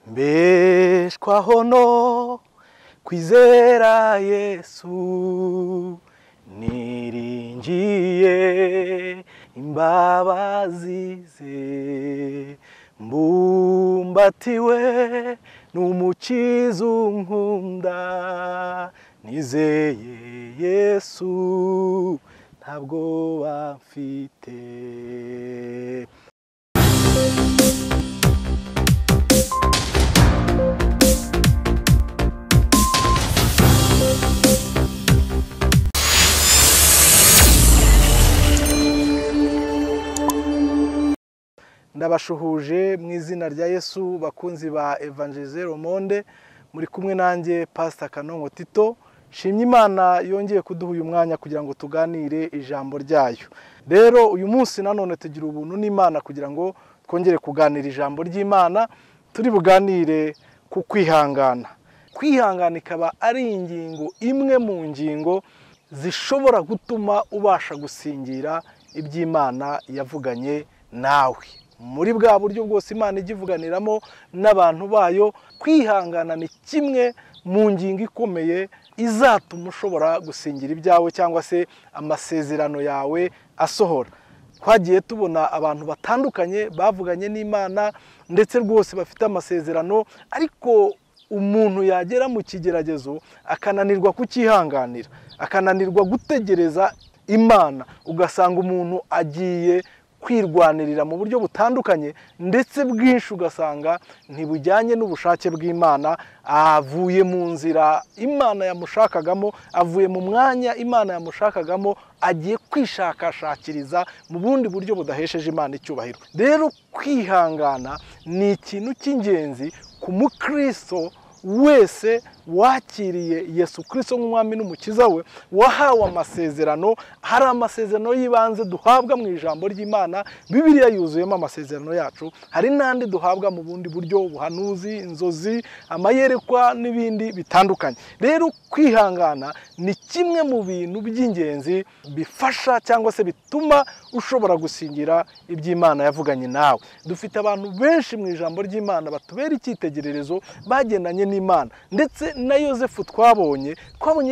Mbeshwaho no kwizera Yesu, niringiye imbabazi ze, mbumbatiwe n'umukiza unkunda, nizeye Yesu ntabwo bamfite. Ndabashuhuje mu izina rya Yesu bakunzi ba Évangéliser le Monde, muri kumwe nanjye Pastor Kanonko Tito. Shimye Imana yongeye kuduha uyu mwanya kugira ngo tuganire ijambo ryayo. Rero uyu munsi nanone tugira ubuntu n'Imana kugira ngo twongere kuganira ijambo ry'Imana. Turi buganire ku kwihangana. Kwihangana ikaba ari ingingo imwe mu ngingo zishobora gutuma ubasha gusingira iby'Imana yavuganye nawe. Muri bwa buryo bwose Imana igivuganiramo n'abantu bayo, kwihangana ni kimwe mu ngingo ikomeye izatuma ushobora gusingira ibyawe cyangwa se amasezerano yawe asohora. Twagiye tubona abantu batandukanye bavuganye n'Imana ndetse rwose bafite amasezerano, ariko umuntu yagera mu kigeragezo akananirwa kucyihanganira, akananirwa gutegereza Imana, ugasanga umuntu agiye kwirwanirira mu buryo butandukanye ndetse bwinshi, ugasanga ntibujyanye n'ubushake bw'Imana, avuye mu nzira Imana yamushakagamo, avuye mu mwanya Imana yamushakagamo, agiye kwishakashakiriza mu bundi buryo budahesheje Imana icyubahiro. Rero kwihangana ni ikintu cy'ingenzi ku mukristo wese wakiriye Yesu Kristo nk'umwami n'umukiza we, wahawe amasezerano. Hari amasezerano y'ibanze duhabwa mu ijambo ry'Imana, Bibiliya yuzuyemo amasezerano yacu. Hari n'andi duhabwa mu bundi buryo, ubuhanuzi, inzozi, amayerekwa n'ibindi bitandukanye. Rero kwihangana ni kimwe mu bintu by'ingenzi bifasha cyangwa se bituma ushobora gusingira iby'Imana yavuganye nawe. Dufite abantu benshi mu ijambo ry'Imana batubera icyitegererezo, bagendanye n'Imana. Ndetse na Yosefu twabonye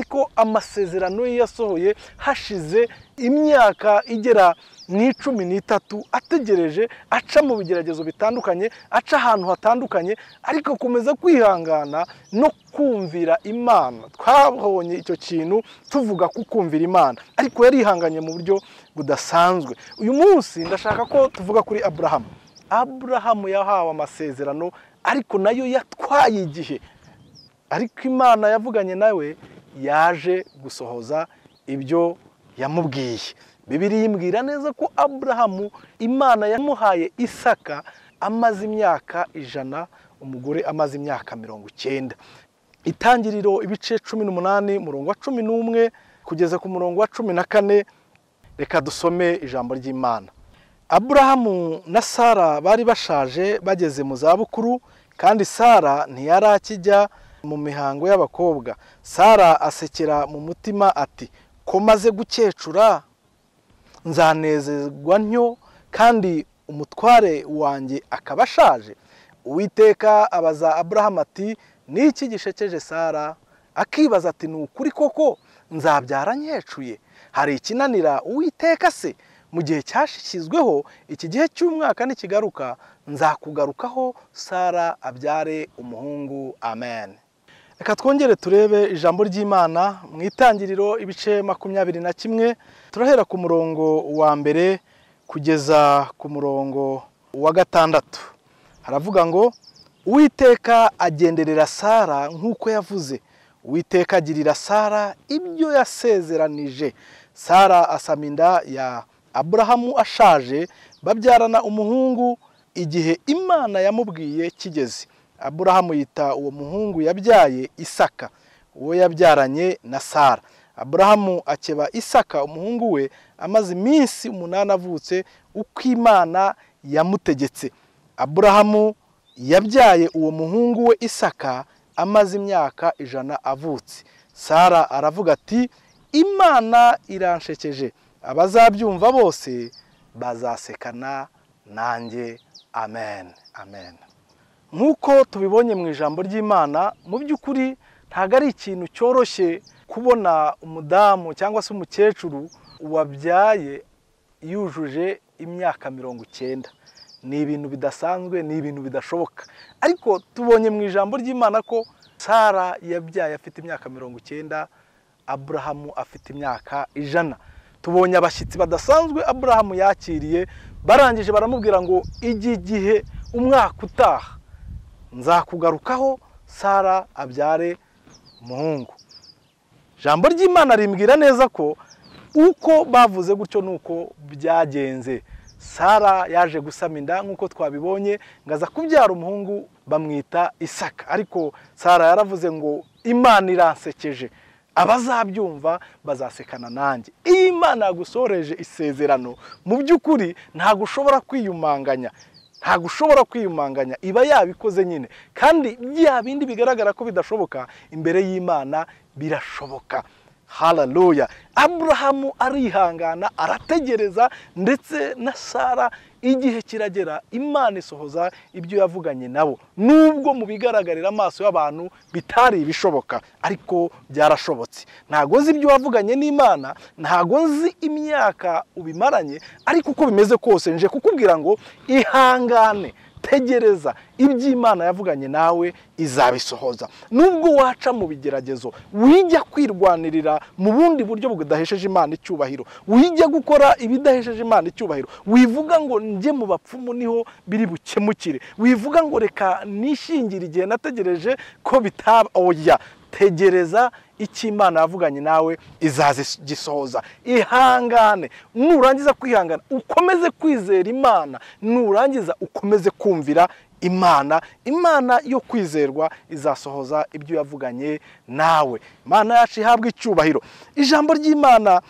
ko amasezerano ye yasohoye hashize imyaka igera mu 13 ategereje, aca mu bigeragezo bitandukanye, aca ahantu hatandukanye, ariko akomeza kwihangana no kumvira Imana. Twabonye icyo kintu tuvuga ku kumvira Imana, ariko yarihanganye mu buryo budasanzwe. Uyu munsi ndashaka ko tuvuga kuri Aburahamu. Aburahamu yahawe amasezerano, ariko nayo yatwaye igihe, ariko Imana yavuganye nawe yaje gusohoza ibyo yamubwiye. Bibiliya imbwira neza ko Aburahamu Imana yamuhaye Isaka amaze imyaka 100, umugore amaze imyaka 90. Itangiriro ibice 18 murongo wa 11 kugeza ku murongo wa 14. Reka dusome ijambo ry'Imana. Aburahamu na Sara bari bashaje bageze mu zabukuru, kandi Sara ntiyari akijya mu mihango y'abakobwa. Sara asekera mu mutima ati: ko maze gukecura nzanezezwa ntyo, kandi umutware wanjye akaba ashaje. Uwiteka abaza Aburahamu ati: niki gishekeje Sara? Akibaza ati: ni ukuri koko nzabyara nkecuye? Hari ikinanira Uwiteka se? Mu gihe cyashyizweho, iki gihe cy'umwaka nikigaruka, nzakugarukaho Sara abyare umuhungu. Amen. Reka twongere turebe ijambo ry'Imana mu itangiriro ibice 21, turahera ku murongo wa 1 kugeza ku murongo wa 6. Haravuga ngo: Uwiteka agenderera Sara nk'uko yavuze, Uwiteka agirira Sara ibyo yasezeranije. Sara asama inda ya Aburahamu ashaje, babyarana umuhungu igihe Imana yamubwiye kigeze. Aburahamu yita uwo muhungu yabyaye Isaka, uwo yabyaranye na Sara. Aburahamu akeba Isaka umuhungu we amaze iminsi 8 avutse, uko Imana yamutegetse. Aburahamu yabyaye uwo muhungu we Isaka amaze imyaka 100 avutse. Sara aravuga ati: Imana iranshekeje, abazabyumva bose bazasekana nanjye. Amen. Amen. Nk'uko tubibonye mu ijambo ry'Imana, mu by'ukuri ntabwo ari ikintu cyoroshye kubona umudamu cyangwa se umukecuru wabyaye yujuje imyaka 90. Ni ibintu bidasanzwe, ni ibintu bidashoboka. Ariko tubonye mu ijambo ry'Imana ko Sara yabyaye afite imyaka 90, Aburahamu afite imyaka 100. Tubonye abashyitsi badasanzwe Aburahamu yakiriye, barangije baramubwira ngo iki gihe umwaka utaha nzakugarukaho Sara abyare umuhungu. Ijambo ry'Imana rimbwira neza ko uko bavuze gutyo nuko byagenze. Sara yaje gusama inda nk'uko twabibonye, ngaza kubyara umuhungu bamwita Isaka. Ariko Sara yaravuze ngo Imana iransekeje, abazabyumva bazasekana nanjye. Iyo Imana yagusoreje isezerano, mu by'ukuri ntabwo ushobora kwiyumanganya, ntabwo ushobora kwiyumanganya, iba yabikoze nyine. Kandi bya bindi bigaragara ko bidashoboka imbere y'Imana birashoboka. Haleluya. Aburahamu arihangana, arategereza, ndetse na Sara igihe kiragera Imana isohoza ibyo yavuganye nabo. Nubwo mu bigaragarira amaso y'abantu bitari ibishoboka, ariko byarashobotse. Ntago nzi ibyo wavuganye n'Imana, ntago nzi imyaka ubimaranye, ariko uko bimeze kose nje kukubwira ngo ihangane, tegereza, iby'Imana yavuganye nawe izabisohoza. Nubwo waca mu bigeragezo, wijya kwirwanirira mu bundi buryo budahesheje Imana icyubahiro, wijya gukora ibidahesheje Imana icyubahiro, wivuga ngo njye mu bapfumu niho biri bukemukire, wivuga ngo reka nishingire igihe nategereje ko bitaba. Oya, tegereza icyo Imana yavuganye nawe izagisohoza. Ihangane, nurangiza kwihangana ukomeze kwizera Imana, nurangiza ukomeze kumvira Imana. Imana yo kwizerwa izasohoza ibyo yavuganye nawe. Imana yacu ihabwa icyubahiro. Ijambo ry'Imana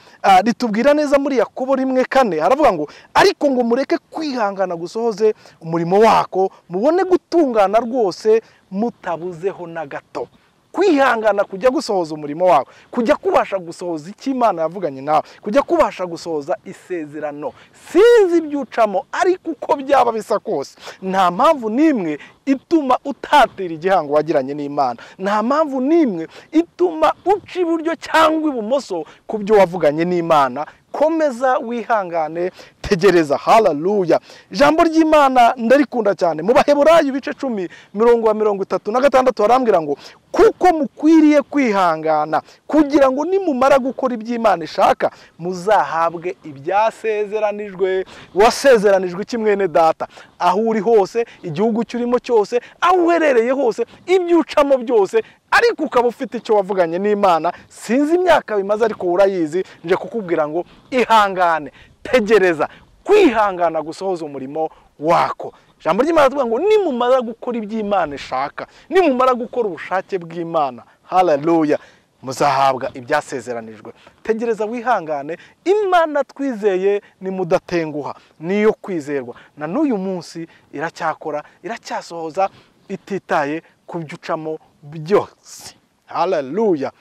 ritubwira neza muri Yakobo 1:4, haravuga ngo ariko ngo mureke kwihangana gusohoze umurimo wako, mubone gutungana rwose mutabuzeho na gato. Kwihangana kujya gusohoza umurimo wawe, kujya kubasha gusohoza icyo Imana yavuganye nawe, kujya kubasha gusohoza isezerano. Sinzi ibyo ucamo, ariko uko byaba bisa kose, nta mpamvu n'imwe ituma utatira igihango wagiranye n'Imana, nta mpamvu n'imwe ituma uca iburyo cyangwa ibumoso ku byo wavuganye n'Imana. Komeza wihangane, tegereza. Haleluya. Ijambo ry'Imana ndarikunda cyane. Mu Baheburayo ibice 10 mirongo 36 harambwira ngo kuko mukwiriye kwihangana kugira ngo nimumara gukora iby'Imana ishaka muzahabwe ibyasezeranijwe. Wasezeranijwe iki mwene data? Aho uri hose, igihugu cyurimo cyose, aho uherereye hose, ibyo ucamo byose, ariko ukaba ufite icyo wavuganye n'Imana. Sinzi imyaka bimaze ariko urayizi, nje kukubwira ngo ihangane, tegereza. Kwihangana gusohoza umurimo wako. Ijambo ry'Imana rivuga ngo nimumara gukora iby'Imana ishaka, nimumara gukora ubushake bw'Imana, haleluya, muzahabwa ibyasezeranijwe. Tegereza wihangane, Imana twizeye ni mudatenguha, niyo kwizerwa. Na n'uyu munsi iracyakora, iracyasohoza, ititaye ku byo ucamo byose. Haleluya.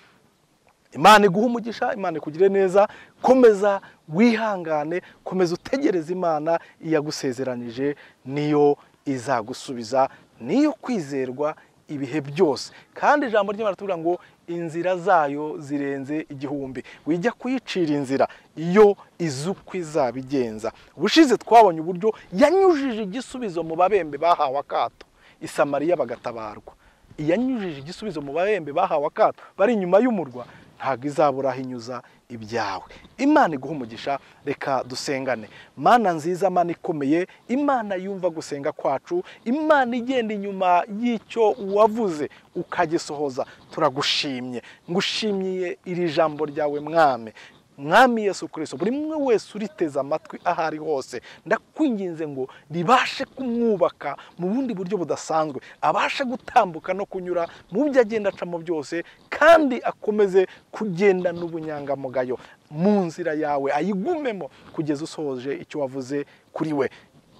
Imana iguhe umugisha, Imana ikugire neza. Komeza wihangane, komeza utegereze Imana iyagusezeranije, niyo izagusubiza, niyo kwizerwa ibihe byose. Kandi ijambo ry'Imana ritubwira ngo inzira zayo zirenze 1000. Wijya kuyicira inzira, iyo izuko izabigenza. Ubushize twabonye uburyo yanyujije igisubizo mu babembe bahawe akato i Samariya bagatabarwa. Iyanyujije igisubizo mu babembe bahawe akato bari inyuma y'umurwa, ntabwo izabura inyuza ibyawe. Imana iguhe umugisha. Reka dusengane. Mana nziza, Mana ikomeye, Imana yumva gusenga kwacu, Imana igenda inyuma y'icyo wavuze ukagisohoza, turagushimye. Ngushimiye iri jambo ryawe Mwami. Mwami Yesu Kristo, buri umwe wese uriteze amatwi aho ari hose, ndakwinginze ngo ribashe kumwubaka mu bundi buryo budasanzwe, abashe gutambuka no kunyura mu byo agenda acamo byose, kandi akomeze kugenda n'ubunyangamugayo mu nzira yawe, ayigumemo kugeza usohoje icyo wavuze kuri we.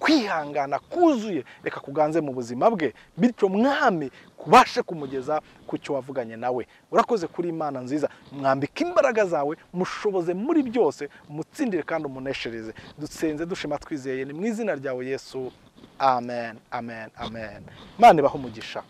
Kwihangana kuzuye reka kuganze mu buzima bwe, bityo Mwami kubashe kumugeza ku cyo wavuganye nawe. Urakoze kuri Imana nziza, mwambike imbaraga zawe, mushoboze muri byose, mutsindire kandi umuneshereze. Dusenze dushima twizeye, ni mu izina ryawe Yesu, Amen, amen, amen. Imana ibahe umugisha.